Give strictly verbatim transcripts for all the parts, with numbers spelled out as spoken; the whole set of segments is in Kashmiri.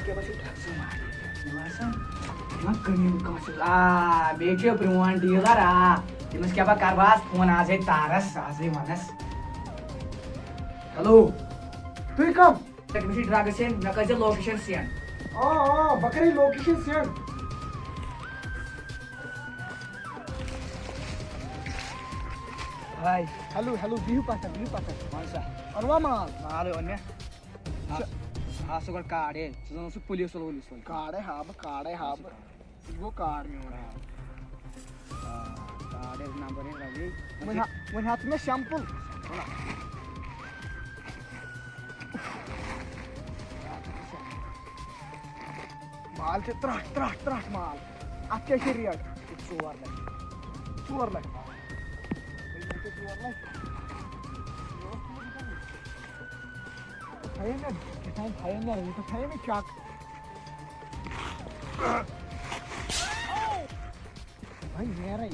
کیٛاہ بہٕ چھُس ڈرٛگسَن واریاہ پٮ۪ٹھ، مےٚ باسان، یِمَن کٕنٕنۍ کٲنٛسہِ۔ آ، بیٚیہِ چھُ پرٛون ڈیٖلَر، آ، تٔمِس کیٛاہ بہٕ کَرٕ بہٕ آز فون، آزَے تارَس، آزَے وَنَس۔ ہیلو۔ تُہۍ کَم؟ تٔمِس چھِ ڈرٛگٕس ہیٚنۍ، مےٚ کٔرۍزِ لوکیشَن سٮ۪نٛڈ۔ آ، آ، بہٕ کَرے لوکیشَن سٮ۪نٛڈ۔ ہاے۔ ہیلو، ہیلو، بِہِو پَتھَر، بِہِو پَتھَر۔ وَن سا۔ اوٚنوا مال؟ مالٕے اوٚن مےٚ۔ ہا، ہا، سُہ گۄڈٕ کاڑ، ہے، ژٕ زَن اوسُکھ پُلیٖس وول، وُلیٖس وول۔ کاڑے ہا بہٕ، کاڑے ہا بہٕ۔ یہِ گوٚو کاڑ میون۔ آ، آ، کاڑ ہے، نمبر ہے رَلے۔ وۄنۍ ہا-، وۄنۍ ہاو ژٕ مےٚ سیمپل۔ مال چھِ ترٛٹھ، ترٛٹھ، ترٛٹھ مال۔ اَتھ کیٛاہ چھِ ریٹ؟ ژور لَچھ۔ ژور لَچھ۔ ژور لَچھ۔ تھٲیِو مےٚ، کیٛاہ تام تھٲیِو مےٚ، یہِ تھٲیِو مےٚ چَک۔ وۄنۍ نیرَے۔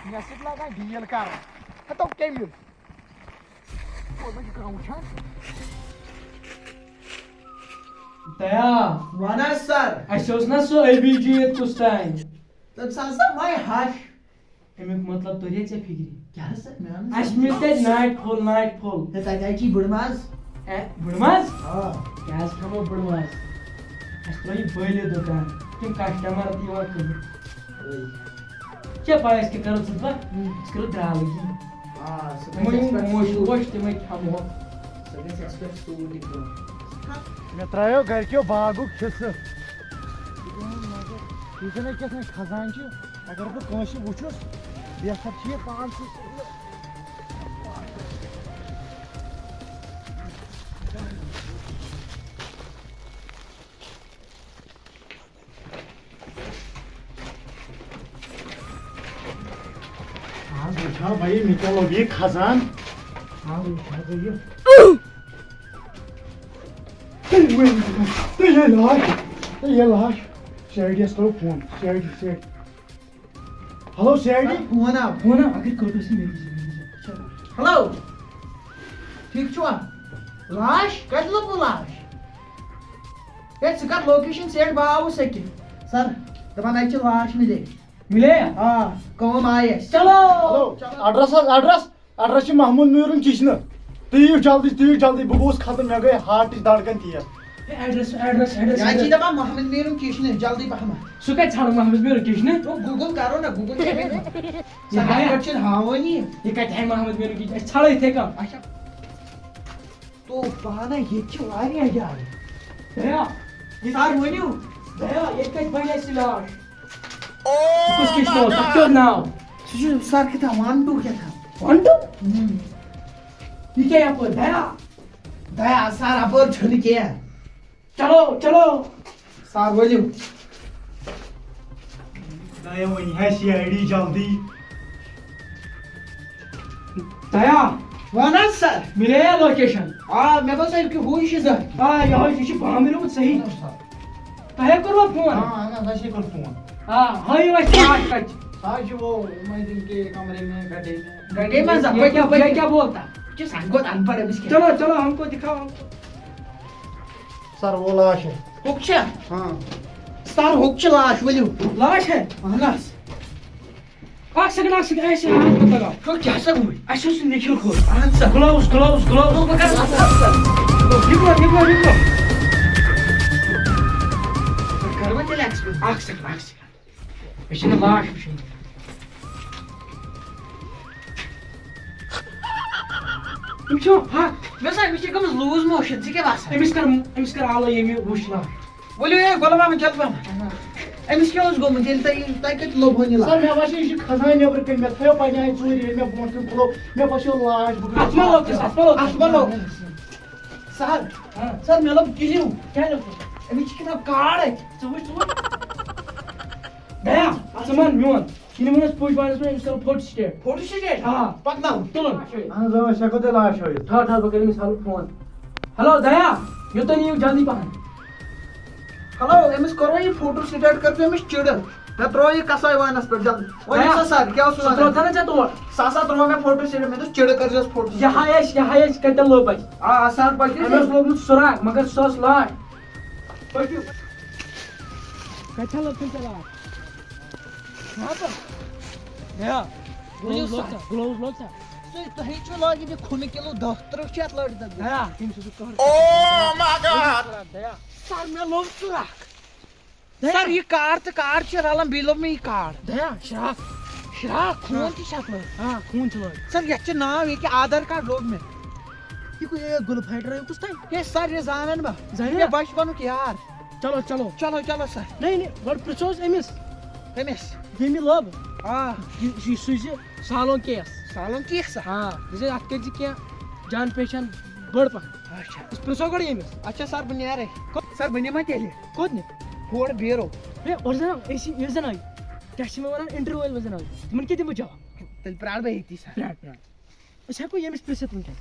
مےٚ سۭتۍ لگان ڈیٖل کَرُن۔ ہَتو کٔمِس؟ کوٚت چھُ کانٛہہ وٕچھان؟ دیا۔ وَن حظ سَر۔ اَسہِ اوس نہ سُہ ابھی جیت کُس تام؟ تٔمۍ سا سا وَے ہَش۔ اَمیُک مطلب توٚریا ژےٚ فِکرِ؟ کیٛاہ حظ سَر؟ مےٚ وَن حظ۔ اَسہِ مِلہِ تَتہِ ناٹہِ پھوٚل، ناٹہِ پھوٚل۔ ہے، تَتہِ حظ چھِ بٕڑٕ ماز۔ اے، بٕڑٕ ماز؟ آ۔ کیٛاہ حظ کھٮ۪مو بٕڑٕ ماز؟ اَسہِ ترٛٲیِو بٲلِتھ دُکان، تِم کسٹمر تہِ یِوان کٕننہِ۔ ژےٚ پَے أسۍ کیٛاہ کَرو ژٕ پَتہٕ؟ ہُم۔ أسۍ کَرو درٛالٕے کِنۍ۔ آ، سُہ گژھِ وۄنۍ اَسہِ پٮ۪ٹھ موش سوٗٹ۔ ووش تِمَے کھٮ۪مہو۔ سُہ گژھِ اَسہِ پٮ۪ٹھ سوٗٹ یہِ کٲم۔ مےٚ ترٛایو گَرِکیو باغُک حِصہٕ۔ یہِ چھُنہ کیٛاہ تام خزانہٕ چھُ، اگر بہٕ کٲنٛسہِ وٕچھُس، بہتر چھُ یہِ پانسٕے سۭتۍ۔ آز وٕچھو بھائی، مےٚ کیٛاہ لوٚب یہِ خزان۔ آز وٕچھو بہٕ یہِ۔ تُہۍ ؤنِو، تُہۍ یہِ لاش، تُہۍ یہِ لاش۔ سی آی ڈی یَس کَرو phone, C I D, C I D. Hello, C I D. Phone آو۔ فون آو، اگر کٔٹٕس یہِ مےٚ دِژ، مےٚ دِژ۔ ہیلو، ٹھیٖک چھُوا؟ لاش؟ کَتہِ لوٚبوٕ لاش؟ ہے، ژٕ کَر لوکیشن سینڈ، بہٕ آوُس أکہِ۔ سَر، دَپان اَتہِ چھِ لاش مِلے۔ مِلے؟ آ، کٲم آیہِ اَسہِ۔ چلو۔ ہیلو، ایڈرَس حظ، ایڈرَس؟ ایڈرَس چھِ محمود میٖرُن کِچنہٕ۔ تُہۍ یِیِو جلدی، تُہۍ یِیِو جلدی، بہٕ گوٚوُس ختم، مےٚ گٔے ہارٹٕچ دھڑکن تیز۔ ہے، ایڈرَس، ایڈرَس، ایڈرَس، یہِ حظ چھِ ایڈرَس۔ دَپان محمد میٖرُن کِچنہٕ، جلدی پَہمَتھ۔ سُہ کَتہِ ژھانڈو محمد میٖرُن کِچنہٕ؟ او، گوٗگل کَرو نہ، گوٗگل چھِ اَمے منٛز۔ یہِ سَر، ہایا۔ یِتھ پٲٹھۍ چھِنہٕ ہاوٲنی۔ یہِ کَتہِ ہاوِ محمد میٖرُن کِچنہٕ؟ أسۍ ژھانڈو یِتھَے کٔنۍ۔ اچھا۔ تو پانہ ییٚتہِ چھِ واریاہ جایہِ۔ دَیا، یہِ سَر ؤنِو۔ دَیا، ییٚتہِ کَتہِ بَنہِ اَسہِ لاش؟ یہِ کُس کِچنہٕ اوس؟ تَتھ کیٛاہ اوس ناو؟ سُہ چھُ سَر کیٛاہ تام وَن ٹوٗ کیٛاہ تام۔ وَن ٹوٗ؟ ہُم۔ یہِ کیٛاہ یَپٲرۍ؟ دَیا۔ دَیا، سَر، اَپٲرۍ چھُنہٕ کینٛہہ۔ چلو، چلو۔ سَر، ؤلِو۔ خۄدایا، وۄنۍ ہا سی آی ڈی جلدی۔ دَیا۔ وَن حظ سَر۔ مِلے یا لوکیشن؟ آ، مےٚ باسان کہِ ہُے چھُ زَن۔ آ، یِہوٚے، یہِ چھُ بامبریومُت صحیح۔ تۄہہِ کوٚروٕ فون؟ ہاں، اہن حظ، اَسے کوٚر فون۔ آ، ہٲیِو اَسہِ لاش کَتہِ چھِ؟ سُہ حظ چھُ وہ، میں دن کے کمرے میں، گڈے میں۔ گڈے منٛز، یہ کیا، یہ کیا بولتا؟ یہِ چھُ سانہِ کھۄتہٕ اَن پَڑھ، أمِس کیٛاہ؟ چلو، چلو، ہم کو دکھاؤ، ہم کو۔ سَر، وہ لاش ہے۔ ہُک چھا؟ ہاں۔ سَر، ہُک چھِ لاش، ؤلِو۔ لاش ہے؟ اہن حظ۔ اکھ سیکنڈ، اکھ سیکنڈ، اَسہِ چھِ ہاتھ مَتھ لگاو۔ ہُک کیٛاہ سا گوٚمُت؟ اَسہِ اوس یہِ نِکھِل کوٚر۔ اہن سا۔ Gloves, gloves, gloves. بہٕ کَرٕ اَتھ سا۔ نِکھلو، نِکھلو، نِکھلو۔ کَرٕ وۄنۍ تیٚلہِ ایکسپیرینس۔ اکھ سیکنڈ، اکھ سیکنڈ۔ أسۍ چھِنہٕ لاش وٕچھان۔ یِم چھِ حق۔ مےٚ سا، أمِس چھِ گٔمٕژ لوٗز موشن، ژےٚ کیٛاہ باسان؟ أمِس کر، أمِس کر آلو ییٚمہِ وٕچھ لاش۔ ؤلِو ہے، غلام محمد جلد پہم۔ أمِس کیٛاہ اوس گوٚمُت ییٚلہِ تۄہہِ، تۄہہِ کَتہِ لوٚبہٕ وۄنۍ یہِ لاش؟ سر، مےٚ باسیو یہِ چھُ کھسان نیٚبرٕ کَنہِ، مےٚ تھٲیو پننہِ آیہِ ژوٗرِ ییٚلہِ مےٚ برونٛٹھ کُن کھُلوو، مےٚ باسیو لاش، بہٕ گوٚوُس اَتھ ما لوٚگ ژٕ؟ اَتھ ما لوٚگ ژٕ؟ اَتھ ما لوٚگ؟ سر، ہاں۔ سر، مےٚ لوٚگ کِہِنۍ۔ کیٛاہ لوٚگ ژٕ؟ أمِس چھِ کیٛاہ تام کارڈ اَتہِ۔ ژٕ وٕچھ، ژٕ وٕچھ۔ دیا، ژٕ وَن میون۔ یہِ نِمون أسۍ پُج پانَس منٛز، أمِس کَرو فوٹو سٹیٹ۔ Photo state? آ۔ پَکناوُن۔ تُلُن۔ اہن حظ، آ، أسۍ ہٮ۪کو تیٚلہِ لاش ہٲوِتھ۔ ٹھہر، ٹھہر، بہٕ کَرٕ أمِس ہٮ۪لٕپ فون۔ ہیلو، دیا، یوٚتَن یِیِو جلدی پَہَن۔ ہیلو، أمِس کوٚروا یہِ فوٹو سٹیٹ، کٔرۍزیو أمِس چِڑٕ۔ مےٚ ترٛوو یہِ کَسٲے وانَس پٮ۪ٹھ جلدی۔ ؤنِو دیا، سا سَر، کیٛاہ اوسُس سُہ وَنان؟ ترٛوو تھَنا ژےٚ تور؟ سُہ ہسا ترٛوو مےٚ فوٹو سٹیٹ، مےٚ دوٚپ چِڑٕ کٔرۍزیوس فوٹو سٹیٹ۔ یہِ ہا اَسہِ، یہِ ہا اَسہِ کَتٮ۪ن لوٚب اَسہِ؟ آ، آ، سَر، پٔکِو أمۍ تُہۍ۔ اوس لوٚبمُت سُراخ، مگر سُہ اوس لاش۔ کَتہِ چھا لٔڑکہٕ ژےٚ لاگ؟ یہاں پر؟ گیا۔ ؤنِو گلوز لوگ سا۔ ژےٚ؟ گلوز لوگ ژےٚ؟ تُہۍ، تۄہہِ چھُو لاگِتھ یہِ کھُنہٕ کِلوٗ دَہ تٕرٛہ چھِ اَتھ لٲگِتھ۔ گیا، تٔمۍ سٕنٛز کٔر۔ Oh my God! گیا۔ سَر، مےٚ لوٚگ ژُرَکھ۔ دیا۔ سَر، یہِ کارڈ تہٕ کارڈ چھِ رَلان، بیٚیہِ لوٚب مےٚ یہِ کارڈ۔ دیا، شراکھ۔ شراکھ، خوٗن ہاں۔ تہِ چھِ اَتھ منٛز۔ ہاں، خوٗن چھُ لٲگِتھ۔ سَر، یَتھ چھِ ناو ییٚکیٛاہ آدھار کارڈ لوٚگ مےٚ۔ یہِ کُ-، یہِ گُلہٕ فایٹر، یہِ کُس تام؟ ہے سَر، یہِ زانَن بہٕ۔ زانہِ یہِ مےٚ نا؟ بَچپَنُک یار۔ چلو، چلو۔ چلو، چلو سَر۔ نہیں، نہیں، گۄڈٕ پرٛژھو أسۍ أمِس۔ کٔمِس؟ ییٚمہِ لوٚب۔ آ۔ یہِ، یہِ سوٗزِ سالون کیس۔ سالون کیس سَر؟ آ، دٔپۍ زِ اَتھ کٔرۍ زِ کینٛہہ جان پہچان بٔڑ پَہَن۔ اچھا۔ أسۍ پرٛژھو گۄڈٕ ییٚمِس۔ اچھا سَر، بہٕ نیرَے۔ سَر، بہٕ نِمَے تیٚلہِ۔ کوٚت نہِ؟ ہور بیرو۔ ہے، اورٕ زَن آو، اے سی، یورٕ زَن آو۔ کیٛاہ چھِ مےٚ وَنان، اِنٹروِو وٲلۍ زَن آو۔ تِمَن کیٛاہ دِمہٕ بہٕ جواب؟ تیٚلہِ پرٛارٕ بہٕ ییٚتی سَر۔ پرٛار، پرٛار۔ أسۍ ہٮ۪کو ییٚمِس پرٛژھِتھ وٕنکیٚس۔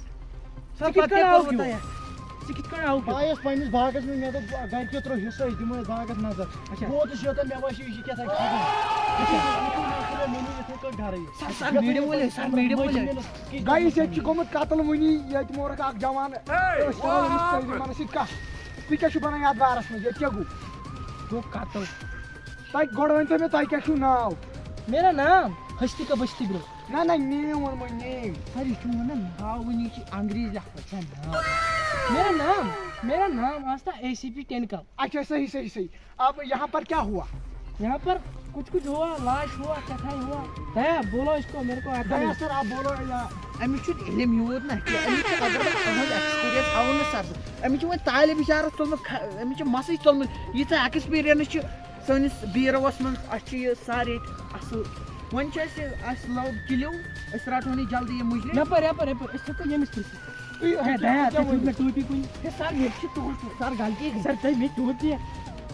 سَر، ژٕ کِتھ پَتہٕ کٔنۍ کیٛاہ آوُکھ کوٚروٕ یور؟ تۄہہِ؟ ژٕ کِتھ کٔنۍ آوُکھ بہٕ یور؟ آیس پننِس باغس منٛز، مےٚ دوٚپ، گرِکیو ترٛوو حصہٕ، أسۍ دِمو یتھ باغس نظر۔ اچھا۔ ووتُس یوٚتن، مےٚ باسیو، یہِ چھُ کیٛاہ تام کھسان۔ اچھا۔ یِتھُے مےٚ کوٚر، مےٚ نیوٗ یِتھَے کٲٹھۍ گرٕ یہِ۔ سَر، سَر، یَتھ میٖڈیم منٛز وٲلۍ، سَر، میٖڈیم وٲلۍ۔ مٔنٛزۍ مِنَس کِچنَس گایِس، ییٚتہِ چھُ منٛز۔ گوٚمُت قتل وٕنی، ییٚتہِ مورُکھ اکھ جوان۔ أسۍ کَرو أمِس تٔمِس وَنو سۭتۍ کَتھ۔ تُہۍ کیٛاہ چھُو بَنان یَتھ بارَس منٛز؟ ییٚتہِ کیٛاہ گوٚو؟ گوٚو قتل۔ تۄہہِ گۄڈٕ ؤنۍتو مےٚ، تۄہہِ کیٛاہ چھُو ناو؟ میرا نام ہستی کا بستی برو۔ نہ، نہ، name ووٚنمو، name۔ سَر، یہِ چھُ وَنان ناو وٕنی چھِ انگریٖزۍ اَکھ پٲٹھۍ چھا ناو؟ میرا نام، میرا نام آستا اے سی پی ٹینکل۔ اچھا، صحیح، صحیح، صحیح۔ اب یہاں پر کیا ہوا؟ یہاں پر کچھ کچھ ہوا، لاش ہوا، کیا تھا ہوا۔ دیا، بولو اس کو، میرے کو آتا دیا نہیں۔ سر، آپ بولو یا۔ أمِس چھُنہٕ علم یوٗت نہ کینٛہہ، أمِس چھُ اگر بہٕ تُہُنٛد experience ہاوُن نہٕ سَر، أمِس چھُ وۄنۍ طالب بِچارَس ژوٚلمُت کھَ-، أمِس چھُ مَسٕے ژوٚلمُت، ییٖژاہ experience چھِ سٲنِس بیٖروَس منٛز۔ اَسہِ چھِ یہِ سارے اَصٕل۔ وۄنۍ چھِ اَسہِ، اَسہِ لوٚگ کِلیوٗ، أسۍ رَٹہون یہِ جلدی یہِ مُجرِم۔ یَپٲرۍ، یَپٲرۍ، یَپٲرۍ، أسۍ ہٮ۪کو ییٚمِس پرٛژھِتھ۔ تُہۍ ہے، ہٮ۪کِو دیا، تُہۍ ژےٚ کیٛاہ چھُکھ مےٚ ؤنِتھ؟ ٹوپی کُنہِ؟ ہے سَر، مےٚ چھِ تُہُنٛد، سَر، غلطی گٔے۔ سَر، تۄہہِ مےٚ ٹوپی۔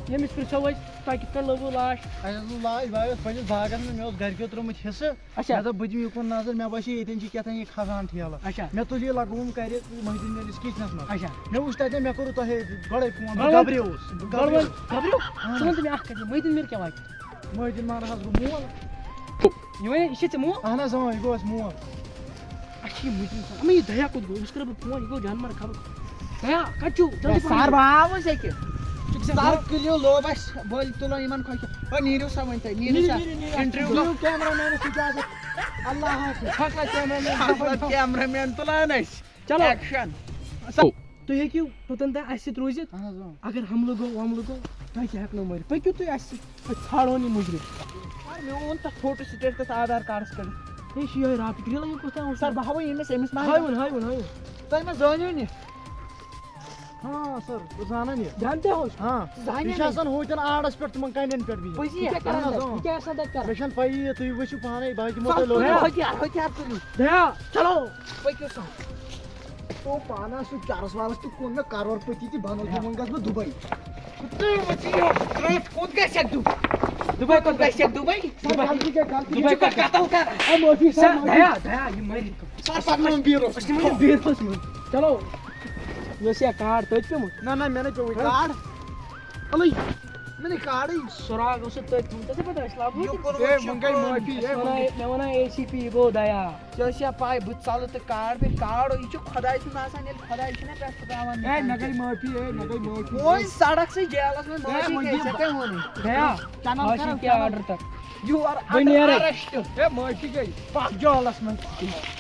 ییٚمِس پرٛژھو أسۍ، تۄہہِ کِتھ کٔنۍ لوٚگوُ لاش؟ اَسہِ حظ لوٚگ لاش، بہٕ آیوس پنٛنِس باغَس منٛز، مےٚ اوس گَرِکیو ترٛوومُت حِصہٕ۔ اچھا۔ مےٚ دوٚپ، بہٕ دِمہٕ یُکُن نظر، مےٚ باسے ییٚتٮ۪ن چھِ کیٛاہ تام یہِ کھسان ٹھیلہٕ۔ اچھا۔ مےٚ تُل یہِ لگووُم کرِ محدیٖن میٖرِس کِچنَس منٛز۔ اچھا۔ مےٚ وُچھ تَتٮ۪ن، مےٚ کوٚرُو تۄہہِ گۄڈَے فون، بہٕ گۄڈٕ گۄبریووُس، بہٕ گۄڈٕ گۄبریووُس۔ گۄبریو؟ اَہَن ژٕ وَن حظ۔ تہٕ مےٚ اَکھ کَتھ، محدیٖن میٖر کیٛاہ واتہِ؟ محدیٖن مارَس حظ گوٚو مول۔ یہِ وَنے، یہِ چھِ ژےٚ مول؟ اَہَن حظ، اۭں، یہِ گوٚو اَسہِ مول۔ اَسہِ چھِ یہِ محدیٖن صٲب۔ اَما یہِ دَیا کوٚت گوٚو؟ أمِس کَرٕ بہٕ فون، یہِ گوٚو جانوَر خبر۔ دَیا، کَتہِ چھُو؟ جلدی ہے، پَہَن سَر، یہِ۔ بہٕ آوُس ییٚکہِ۔ ژٕ کیٛاہ سَر، کٔرِو لوب اَسہِ، بٔلۍ تُلو یِمَن خۄش۔ وۄنۍ نیٖرِو سا وۄنۍ تُہۍ، نیٖرِو سا۔ نیٖرِو، نیٖرِو، اَسہِ اِنٹروِو چھُ لوٚو۔ کیمرہ مینَس اِجازت۔ اللہ حافظ۔ فقط کیمرہ مین۔ فقط کیمرہ مین تُلان اَسہِ۔ چلو۔ ایکشن۔ سَر، تُہۍ ہیٚکِو توٚتَن تام اَسہِ سۭتۍ روٗزِتھ۔ اَہَن حظ، اۭں۔ اگر حملہٕ گوٚو، وملہٕ گوٚو، تۄہہِ تہِ ہٮ۪کہٕ نہٕ مٲرِتھ۔ پٔکِو تُہۍ اَسہِ سۭتۍ، أسۍ ژھانٛڈون یہِ مُجرِم۔ سَر، مےٚ اوٚن تَتھ فوٹو سٹیٹ تَتھ آدھار کارڈَس کٔڑِتھ۔ ہے، یہِ چھُ یِہوٚے راتُک ریٖلَے یوت تۄہہِ اوس۔ سَر، بہٕ ہاوو ییٚمِس، أمِس ما ہاوُن، ہاوُن، ہاوُن۔ تۄہہِ ما زٲنِو نہٕ؟ ہاں سَر، بہٕ زانان یہِ۔ جانتے ہو اس کو؟ ہاں۔ زانہِ یہِ چھُ نہٕ۔ آسان ہوٗتٮ۪ن آرڈَس پٮ۪ٹھ تِمَن کَنٮ۪ن پٮ۪ٹھ بِہِتھ۔ پٔزی۔ یہِ کیٛاہ کَران اَہَن حظ، تَتہِ؟ اۭں۔ یہِ کیٛاہ آسان تَتہِ کَران؟ مےٚ چھَنہٕ پَیی یہِ، تُہۍ وٕچھِو پانَے، باقٕے مہ سَر، تُلِو۔ ہتھیار، ہتھیار تُلِو۔ دیا۔ چلو۔ پٔکِو سا۔ تو پانہ سُہ چرس وارس تہِ کوٚن مےٚ کرور پتی تہِ بنوو تہِ وۄنۍ گژھٕ بہٕ دُبے۔ تُہۍ وٕچھِو یہِ، ترٛٹھ کوٚت گژھِ دُبے؟ دُبے کوٚت گژھِ دُبے؟ سر، دُبے۔ غلطی گٔے، غلطی دُبے گٔے۔ کوٚت قتل کر؟ اے، معٲفی، سر، سر، معٲفی۔ دیا، دیا، یہِ مٔرِتھ۔ سر، پکناوُن بیٖرو۔ أسۍ نِمو یہِ بیٖرو منٛز۔ چلو۔ یہِ اوس یا کارڈ تٔتھۍ پیوٚمُت؟ نہ، نہ، مےٚ نہ پیوٚوُے ہہ؟ کارڈ۔ الے، مےٚ نہ کارڈٕے۔ سُراغ اوس تٔتھۍ پیوٚمُت، ژےٚ چھےٚ پتہ أسۍ لبہٕ یہِ وٲتۍ؟ کوٚر اے، وۄنۍ گٔے معٲفی، اے، أسۍ وَنان، وۄنۍ مےٚ وَنان اے سی پی، یہِ گوٚو دیا۔ ژےٚ ٲسیا پاے بہٕ ژَلہٕ تہٕ کارڈ مےٚ کارڈ، یہِ چھُ خۄداے سُنٛد آسان، ییٚلہِ خۄداے چھُنہ پٮ۪ٹھ ترٛاوان ہے، مےٚ گٔے معٲفی، ہے، مےٚ گٔے معٲفی۔ وۄنۍ سڑک سٕے جیلس منٛز ہے، معٲفی وۄنۍ گٔے، دِم۔ ژےٚ کیٛاہ ووٚنُے؟ دیا، چنل آز کر، چھُنہٕ کینٛہہ چنل۔ آرڈر تَتھ۔ You are بہٕ under نیرَے۔ Arrest۔ ہے، معٲفی گٔے۔ پَکھ جیلس منٛز۔